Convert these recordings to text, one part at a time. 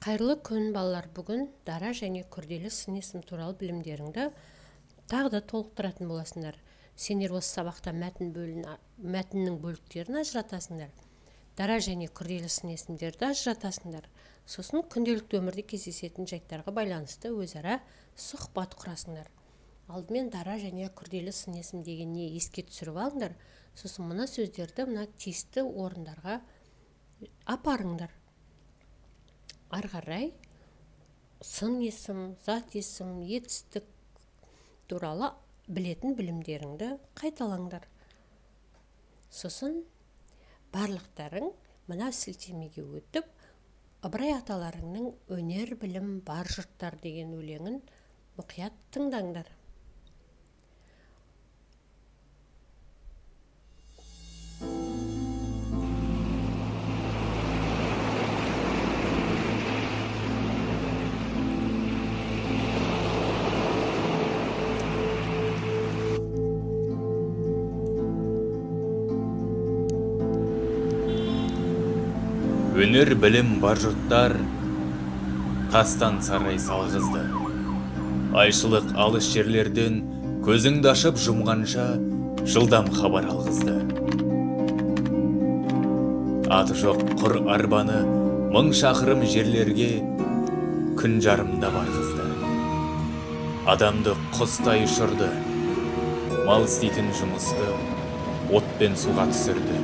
Қайырлы күн, балалар. Бүгін дара және күрделі сын есім туралы білімдеріңді тағы да толықтыратын боласыңдар. Сендер осы сабақта мәтіннің бөліктерін ажыратасыңдар. Дара және күрделі сын есімдерді ажыратасыңдар. Сосын күнделікті өмірде кездесетін жайттарға байланысты өзара сұхбат құрасыңдар. Алдымен дара және күрделі сын есім деген не еске түсіріп алыңдар. Сосын мына сөздерді мына тиісті орындарға апарыңдар. Ары қарай сын есім, зат есім, етістік туралы білетін білімдеріңді қайталаңдар. Сосын барлықтарың мына сілтемеге өтіп, Ыбырай аталарыңның өнер білім бар жұрттар деген өлеңін мұқият тыңдаңдар. Өнер білім бар жұрттар тастан сарай салғызды. Айшылық алыс жерлерден көзіңді ашып жұмғанша жылдам хабар алғызды. Аты жоқ құр арбаны 1000 шақырым жерлерге күн жарымда барғызды. Адамды құстай ұшырды, мал істейтін жұмысты отпен суға түсірді.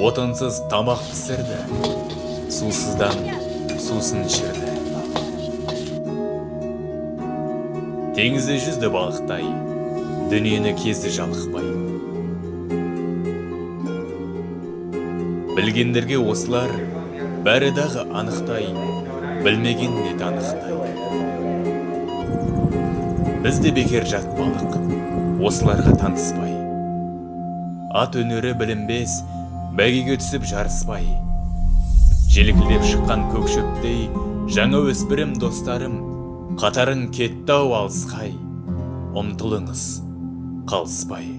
Отынсыз тамақ пісірді, сусыздан сусын ішірді. Теңізде жүзді балықтай, дүниені кезді жалықпай. Білгендерге осылар бәрі дағы анықтай, білмеген де танықтай. Біз де бекер жатпалық, осыларға таныспай. Ат өнері білінбес, бәйгеге түсіп жарыспай. Желкілдеп шыққан көк шөптей, жаңа өспірім достарым, қатарың кетті-ау алысқай, ұмтылыңыз, қалыспай.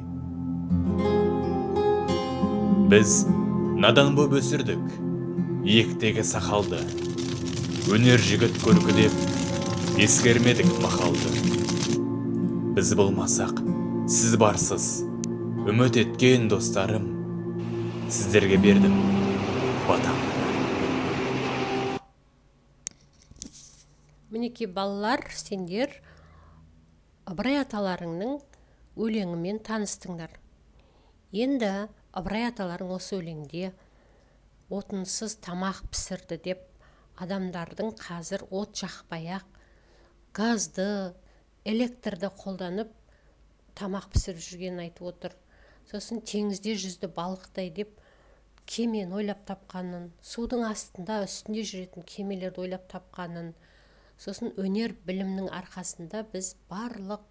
Біз надан боп өсірдік, иектегі сақалды, өнер жігіт көркі деп, ескермедік мақалды. Біз болмасақ, сіз барсыз, үміт еткен достарым, сіздерге бердім батам. Мінекей балалар, сендер Ыбырай аталарыңның өлеңімен таныстыңдар. Енді Ыбырай аталарың осы өлеңде отынсыз тамақ пісірді деп адамдардың қазір от жақпай-ақ газды, электрді қолданып тамақ пісіріп жүргенін айтып отыр. Сосын теңізде жүзді балықтай деп кемені ойлап тапқанын, судың астында үстінде жүретін кемелерді ойлап тапқанын, сосын өнер білімнің арқасында біз барлық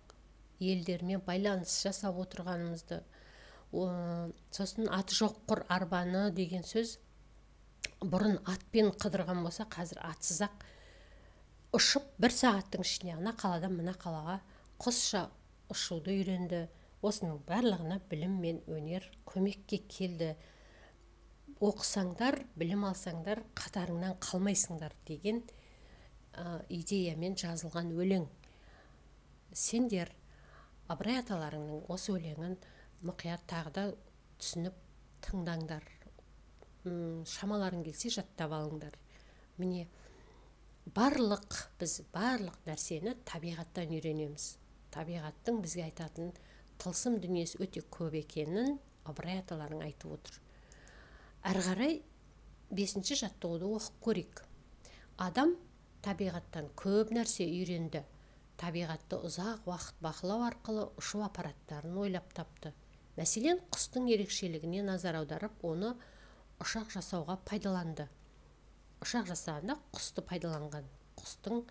елдермен байланыс жасап отырғанымызды, сосын аты жоқ құр арбаны деген сөз бұрын атпен қыдырған болса, қазір атсыз-ақ ұшып бір сағаттың ішінде ана қаладан мына қалаға құсша ұшуды үйренді. Осының барлығына білім мен өнер көмекке келді. Оқысаңдар, білім алсаңдар, қатарыңнан қалмайсыңдар деген идеямен жазылған өлең. Сендер Ыбырай аталарыңның осы өлеңін мұқият тағы да түсініп тыңдаңдар. Шамаларың келсе жаттап алыңдар. Міне, біз барлық нәрсені табиғаттан үйренеміз. Табиғаттың бізге айтатын тылсым дүниесі өте көп екенін Ыбырай аталарың айтып отыр. Әрі қарай 5-ші жаттығуды оқып көрейік. Адам табиғаттан көп нәрсе үйренді. Табиғатты ұзақ уақыт бақылау арқылы ұшу аппараттарын ойлап тапты. Мәселен, құстың ерекшелігіне назар аударып, оны ұшақ жасауға пайдаланды. Ұшақ жасағанда құсты пайдаланған, құстың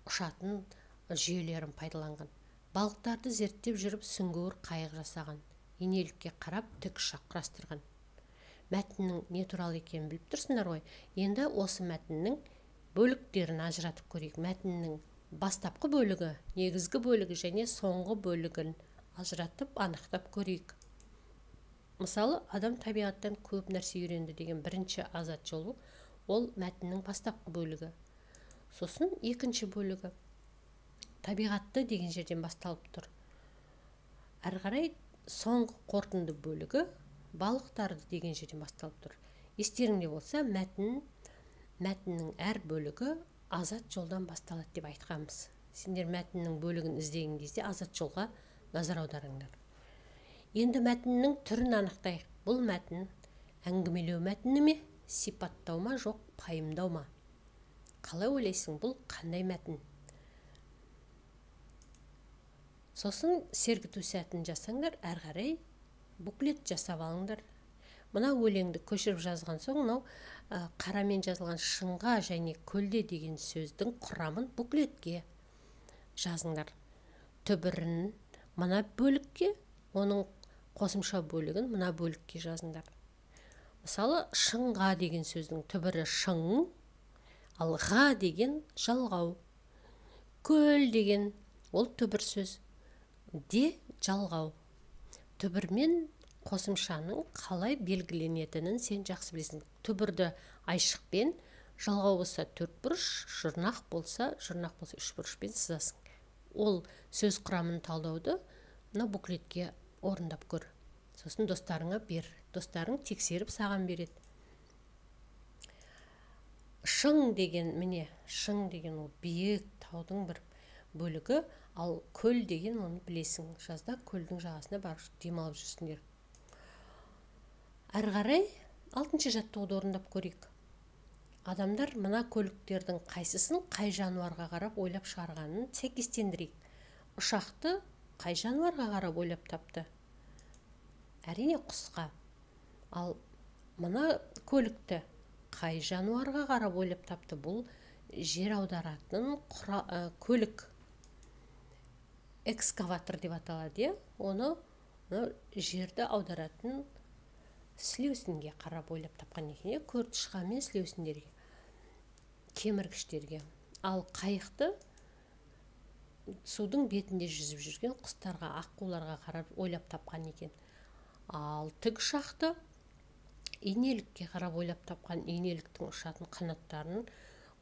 ұшатын жүйелерін пайдаланған. Балықтарды зерттеп жүріп сүңгуір қайық жасаған, инелікке қарап тікұшақ құрастырған. Мәтіннің не туралы екенін біліп тұрсыңдар ғой. Енді осы мәтіннің бөліктерін ажыратып көрейік. Мәтіннің бастапқы бөлігі, негізгі бөлігі және соңғы бөлігін ажыратып анықтап көрейік. Мысалы, адам табиғаттан көп нәрсе үйренді деген бірінші азат жолы, ол мәтіннің бастапқы бөлігі. Сосын екінші бөлігі табиғатты деген жерден басталып тұр. Әрі қарай соңғы қорытынды бөлігі балықтарды деген жерден басталып тұр. Естеріңде болса, мәтіннің әр бөлігі азат жолдан басталады деп айтқанбыз. Сендер мәтіннің бөлігін іздеген кезде азат жолға назар аударыңдар. Енді мәтіннің түрін анықтайық. Бұл мәтін әңгімелеу мәтіні ме, сипаттау ма, жоқ пайымдау ма? Қалай ойлайсың, бұл қандай мәтін? Сосын сергіту сәтін жасаңдар, әрі қарай буклет жасап алыңдар. Мына өлеңді көшіріп жазған соң, мынау қарамен жазылған шыңға және көлде деген сөздің құрамын буклетке жазыңдар. Түбірін мына бөлікке, оның қосымша бөлігін мына бөлікке жазыңдар. Мысалы, шыңға деген сөздің түбірі шың, ал ға деген жалғау. Көл деген ол түбір сөз, де жалғау. Түбірмен қосымшаның қалай белгіленетінін сен жақсы білесің. Түбірді айшықпен, жалғау болса төрт бұрыш, жұрнақ болса үш бұрышпен сызасың. Ол сөз құрамын талдауды мына буклетке орындап көр. Сосын достарыңа бер. Достарың тексеріп саған береді. Шың деген, міне, шың деген ол биік таудың бір бөлігі, ал көл деген оны білесің. Жазда көлдің жағасына барып демалып жүрсіңдер. Әрі қарай 6-шы жаттығуды орындап көрейік. Адамдар мына көліктердің қайсысын қай жануарға қарап ойлап шығарғанын сәйкестендірейік. Ұшақты қай жануарға қарап ойлап тапты? Әрине құсқа. Ал мына көлікті қай жануарға қарап ойлап тапты? Бұл жер аударатын көлік. Экскаватор деп аталады, иә? Оны жерді аударатын сілеусінге қарап ойлап тапқан екен, көртышқан мен сілеусіндерге, кеміргіштерге. Ал қайықты судың бетінде жүзіп жүрген құстарға, аққуларға қарап ойлап тапқан екен. Ал тікұшақты инелікке қарап ойлап тапқан, инеліктің ұшатын қанаттарының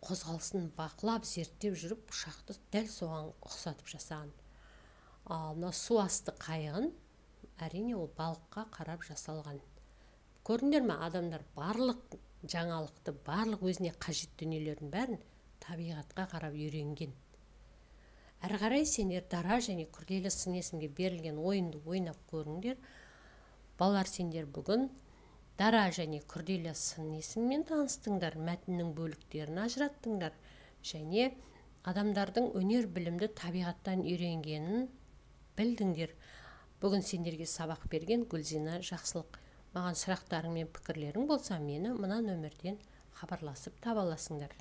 қозғалысын бақылап, зерттеп жүріп, ұшақты дәл соған ұқсатып жасаған. Ал мына су асты қайығын, әрине, ол балыққа қарап жасалған. Көрдіңдер ме, адамдар барлық жаңалықты, барлық өзіне қажет дүниелердің бәрін табиғатқа қарап үйренген. Әрі қарай сендер дара және күрделі сын есімге берілген ойынды ойнап көріңдер. Балалар, сендер бүгін дара және күрделі сын есіммен таныстыңдар, мәтіннің бөліктерін ажыраттыңдар және адамдардың өнер білімді табиғаттан үйренгенін білдіңдер. Бүгін сендерге сабақ берген Гүлзина Жақсылық. Маған сұрақтарың мен пікірлерің болса, мені мына нөмірден хабарласып таба аласыңдар.